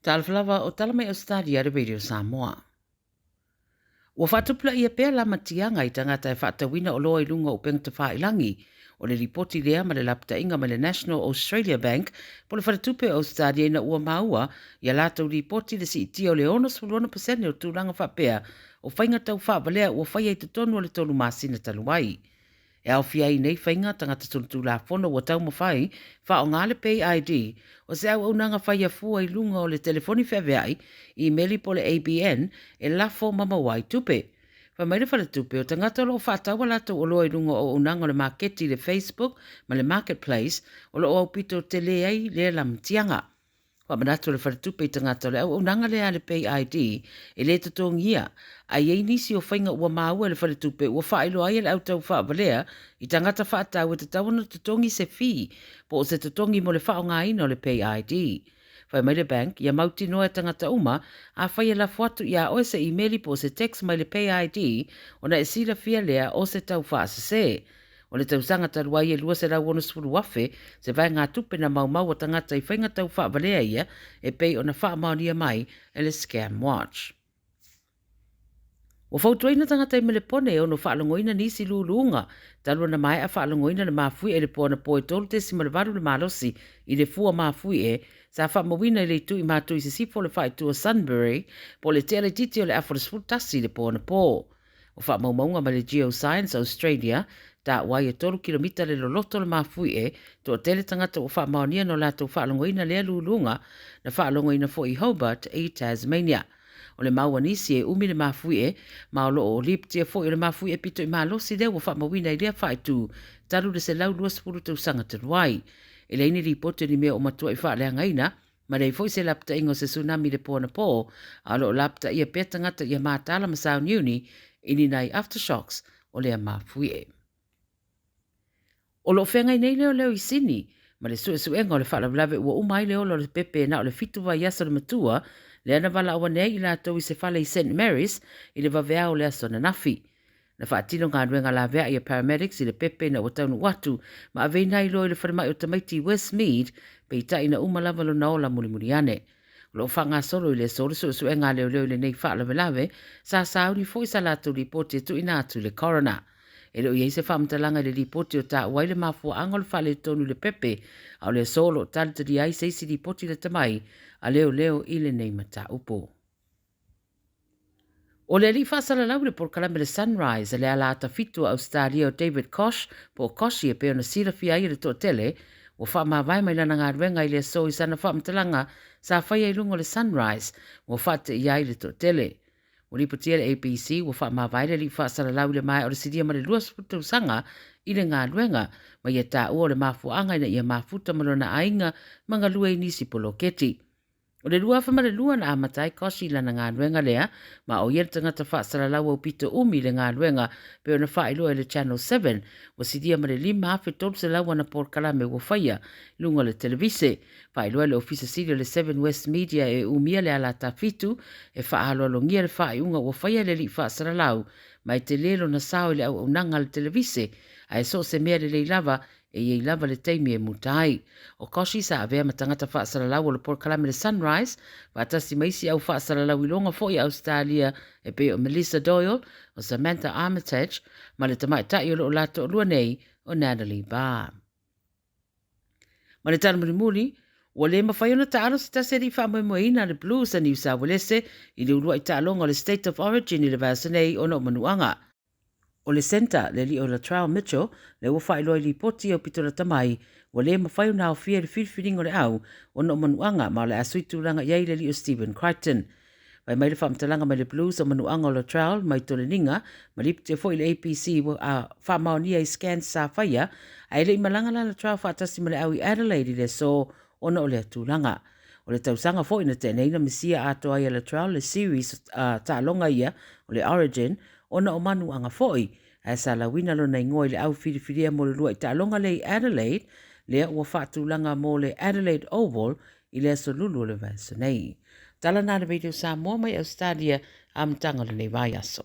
Talofa lava o tala mai Ausetalia le Radio Samoa. Ua faatupulaia pea lamatiaga i tagata e faatauina oloa i luga o upega tafailagi. O le lipoti lea ma le lapataiga mai le National Australia Bank po le Faletupe o Ausetalia ina ua maua ia latou lipoti le siitia o le 66% o tulaga faapea o faiga tau faavalea ua faia i totonu o le tolu masina talu ai. E aofia ai nei faiga tagata solitulafono ua taumafai faaaoga le PayID o se auaunaga faia fua i luga o le telefoni feaveai, imeli po o le ABN e lafo ma maua ai tupe. Fai mai le faletupe, o tagata o lo o faatau a latou oloa i luga o auaunaga o le maketi i le Facebook ma le Marketplace o lo o aupito tele ai lea lamatiaga. Faamanatu le faletupe i tagata o le auaunaga lea a le PayID e le totogia, a i ai nisi o faiga ua maua e le faletupe ua faailoa ai e le au tau faavalea i tagata faatau e tatau ona totogi se fee po o se totogi mo le faaaogaina o le PayID. Fai mai le bank, ia mautinoa e tagata uma, afai e lafo atu iā oe se imeli po o se text mai le PayID ona e silafia lea o se tau faasese. O le tausaga talu ai e 260,000 se vaegatupe na maumau a tagata i faiga tau faavalea ia e pei ona faamaonia mai e le Scam Watch. Ua fautuaina tagata i Melepone e ono faalogoina nisi luluga talu ona maea faalogoina le mafuie i le po anapo e 3.8 le malosi i le fua mafuie sa faamauina i le itu i matu i sisifo o le faaitu o Sunbury po o le tea laitiiti o le afa o le 11 i le po anapo. O faamaumauga mai le Geoscience Australia, taua ai e 3 kilomita le loloto o le mafuie, toatele tagata ua faamaonia no latou faalogoina lea luluga na faalogoina foi i Hobart i Tasmania. O le mau a nisi e umi le mafuie, ma o lo o lipotia foi o le mafuie pito i malosi lea ua faamauina i lea faaitu talu le 120 tausaga talu ai. E leai ni lipoti o ni mea o matuai faaleagaina, ma leai foi se lapataiga o se tsunami i le po anapo, a o lo o lapataia pea tagata ia mataala ma sauniuni i ni nai aftershocks o lea mafuie. O lo o feagai nei leoleo i Sini ma le suesuega o le faalavelave ua uma ai le ola o le pepe na o le 7 vaiaso le matua, lea na valaau ane ai i latou i se fale i St Marys i le vaveao o le aso ananafi. Na faatino galuega laveai a paramedics i le pepe ina ua taunuu atu ma aveina ai loa i le falemai o tamaiti i Westmead, peitai na uma lava lona ola mulimuli ane. O lo o faagasolo i le aso le suesuega a leoleo i lenei faalavelave, sa sauni foi sa latou lipoti e tuuina atu i le coroner. E le o i ai se faamatalaga i le lipoti o taua ai le mafuaaga o le faaletonu i le pepe, a o le aso o lo o talitalia ai se isi lipoti lata mai a leoleo i lenei mataupu. O le alii faasalalau i le polokalame le Sunrise le ala ata fitu a Ausetalia o David Koch po o Koshi e pei ona silafia ai e le toatele, ua faamavae mai lana galuega i le aso i sana faamatalaga sa faia i luga o le Sunrise ua faateia ai le toatele. Ua lipotia le ABC ua faamavae le alii faasalalau i le maea o le silia ma le 20 tausaga i le galuega ma ia taua o le mafuaaga ina ia mafuta ma lona aiga ma galue i nisi poloketi. O le 2002 na amata ai Koshi i lana galuega lea, ma o ia le tagata faasalalau aupito umi i le galuega pei ona faailoa e le Channel 7, ua silia ma le 5,300 ana polokalame ua faia i luga o le televise. Faailoa e le Ofisa Sili o le 7 West Media e umia le alata fitu e faaaloalogia le faaiuga ua faia e le alii faasalalau, ma e tele lona sao i le auaunaga a le televise, ae so o se mea lelei lava e i ai lava le taimi e muta ai. O Koshi sa avea ma tagata faasalalau o le polokalame le Sunrise, faatasi ma isi au faasalalau iloga foi a Ausetalia e pei o Melissa Doyle, o Samantha Armitage, ma le tamaitai o lo o la toalua nei o Natalie Barr. Ma le tala mulimuli, ua le mafai ona taalo se tasi alii faamoemoeina a le Blues a Niu Sauelese i le uluai taaloga o le State of Origin i le vaiaso nei ona o manuaga. O le centre, le alii o Latrell Mitchell, lea ua faailoa i lipoti aupito lata mai, ua le mafai ona aofia i le filifiliga o le au ona o manuaga ma o le a sui tulaga i ai le alii o Stephen Crichton. Fai mai le faamatalaga mai le Blues o manuaga o Latrell mai Toleniga ma lipotia foi i le ABC ua faamaonia i scans sa faia, ae le i malaga la Latrell faatasi ma le au i Adelaide i le aso ona o lea tulaga. O le tausaga foi na tea nei na misia atoa ai e Latrell le series taaloga ia o le Origin ona o manuaga foi, ae sa lauina lona igoa i le au filifilia mo le lua'i taaloga lea i Adelaide, lea ua faatulaga mo le Adelaide Oval i le aso Lulu o le vaiaso nei. Tala na le Radio Samoa mai Ausetalia, amataga o lenei vaiaso.